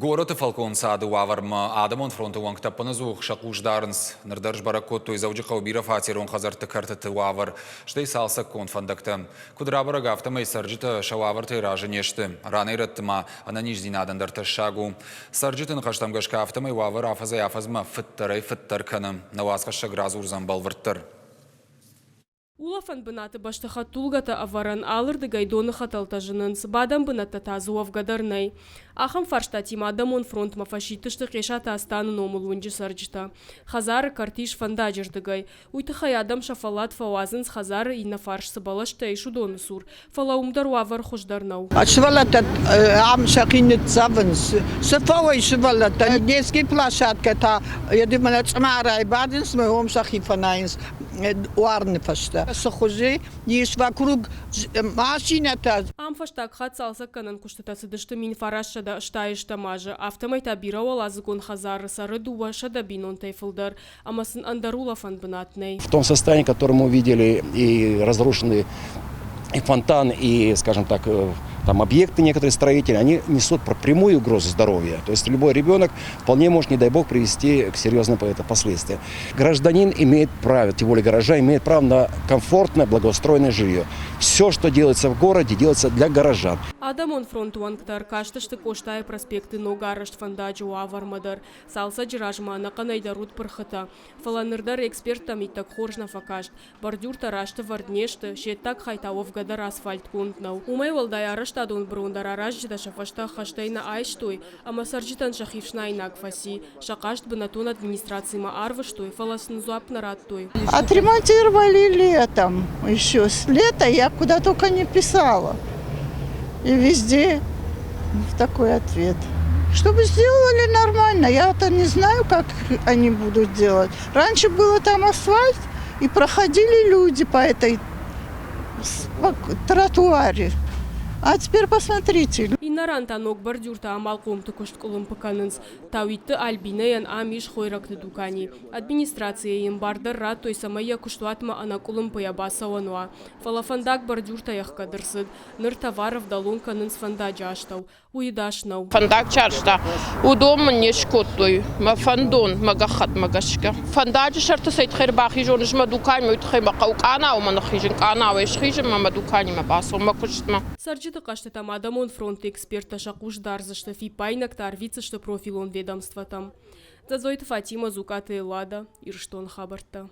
Горӕты фӕлгонцады уавӕрмӕ Адӕмон фронты уӕнгтӕ ӕппынӕдзух сӕ хъус дарынц. Ныр дӕр сбӕрӕг кодтой Дзӕуджыхъӕуы бирӕфатерон хӕдзӕртты кӕртыты уавӕр, стӕй цалцӕггонд фӕндӕгтӕ. Куыд рабӕрӕг, афтӕмӕй цӕрджытӕ сӕ уавӕртӕй разы не сты. Ранӕй-рӕтты ма ӕнӕниздзинадӕн дӕр тӕссаг у. Цӕрджыты ныхӕстӕм гӕсгӕ, афтӕмӕй уавӕр афӕдзӕй-афӕдзмӕ фыддӕрӕй-фыддӕр кӕны. Нӕ уацхӕссӕг радзурдзӕн бӕлвырддӕр. Улӕфӕн бынаты бӕсты хӕдтулгӕтӕ ӕвӕрӕн алырдыгӕй доны хӕтӕлтӕ зынынц, бадӕн бынӕттӕ та дзы уӕвгӕ дӕр нӕй. Ахӕм фарстатимӕ адӕмон фронтмӕ фӕсидтысты Хъесаты Астаны номыл уынджы цӕрджытӕ. Хӕдзары кӕрт ис фӕндаджы рдыгӕй. Уый тыххӕй адӕм сӕ фӕллад фӕуадзынц хӕдзары иннӕ фарс цы бӕлӕстӕ ис, уыдоны цур. Фӕлӕ уым дӕр уавӕр хуыздӕр нӕу. Сывӕллӕттӕ ам сӕхи ныццӕвынц. Цы фӕуой сывӕллӕттӕ? Детский площадкӕ та мӕнӕ цъымарайы бадынц ӕмӕ уым сӕхи фӕнайынц уарыны фӕстӕ. Цы хуызы ис вокруг машинӕтӕ? Ам фӕстаг хатт цалцӕггӕнӕн куыстытӕ цыдысты 1980 азы, афтӕмӕй та бирӕуӕладзыгон хӕдзары цӕры 200 бинонтӕй фылдӕр ӕмӕ сын ӕндӕр улӕфӕн бынат нӕй. В том состоянии, которое мы увидели, и разрушенные и фонтан, и, скажем так, там объекты некоторые строители, они несут прямую угрозу здоровья. То есть любой ребенок вполне может, не дай бог, привести к серьезным последствиям. Гражданин имеет право, тем более горожан, имеет право на комфортное, благоустроенное жилье. Все, что делается в городе, делается для горожан. Адӕмон фронты уӕнгтӕ ӕркастысты Къостайы проспекты ногарӕзт фӕндаджы уавӕрмӕ дӕр. Цалцӕджы размӕ ӕнӕхъӕнӕй дӕр уыд пырхытӕ. Фӕлӕ ныр дӕр эксперттӕм иттӕг хорз нӕ фӕкаст. Бордюртӕ раст ӕвӕрд не сты, се ддаг хай та уӕвгӕ дӕр асфальтгонд нӕу. Уымӕй уӕлдай арӕзтадон брон дӕр аразджытӕ сӕ фӕстӕ ӕххӕстӕй нӕ айстой ӕмӕ цӕрджытӕн сӕхи фснаинаг фӕци. Сӕ хъаст бынӕттон администрацимӕ арвыстой, фӕлӕ сын дзуапп нӕ радтой. Отремонтировали летом еще. С лета я куда только не писала. И везде такой ответ. Чтобы сделали нормально. Я-то не знаю, как они будут делать. Раньше было там асфальт, и проходили люди по этой тротуаре. А теперь посмотрите. Иннӕ ран та ног бордюртӕ амалхъомты куыст къуылымпы кӕнынц. Тауитты Альбинӕйӕн ам ис хойрӕгты дукани. Администрацийӕ йын бар дӕр радтой, цӕмӕй йӕ куыстуатмӕ ӕнӕкъуылымпыйӕ бацӕуӕн уа. Фӕлӕ фӕндаг бордюртӕй ӕхгӕд ӕрцыд. Ныр товар ӕвдӕлон кӕнынц фӕндаджы астӕу. Уый ӕдас нӕу. Фӕндаг чарста, уыдон мын не скодтой мӕ фӕндон, мӕ гӕххӕтмӕ гӕсгӕ. Фӕндаджы сӕрты цӕй тыххӕй ӕрбахизон ӕз мӕ дуканимӕ, уый тыххӕй мӕ хъӕуы къанаумӕ ныххизын, къанауӕй схизын мӕ дуканимӕ бацӕуын мӕ куыстмӕ. Цӕрджыты хъӕстытӕм адӕмон фронты эксперттӕ сӕ хъус дардзысты, фиппаинӕгтӕ арвитдзысты профилон ведомствотӕм. Дзӕдзойты Фатимӕ, Дзукъаты Эллада, Ирыстоны хабӕрттӕ.